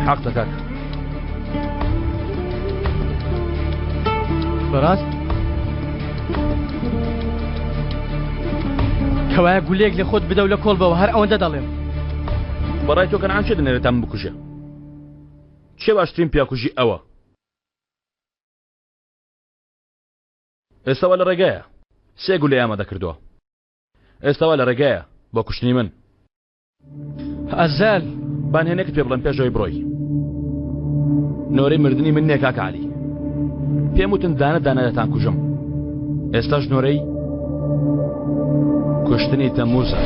حەقتە کاکە. بەڕاست؟ کەوایە گولەیەک لە خۆت بدە و لە کۆڵ بەوە هەر ئەوەندە دەڵێم. بەڕای تۆ کەنعان کێ دەنێرێت تا من بکوژێ؟ کێ باشترین پیاکوژی ئەوە؟ ئێستا وا لە ڕێگایە. سێ گولەی ئامادە کردووە. ئێستا وا لە ڕێگایە بۆ کوشتنی من. ئەزەل! با نهێنێکت پێ بڵێم پێش ئەوەی بڕۆی. نۆرەی مردنی من نییە کاکە عەلی. پێم وتن دانە دانە دەتانکوژم. ئێستاش نۆرەی کوشتنی تەمموزە.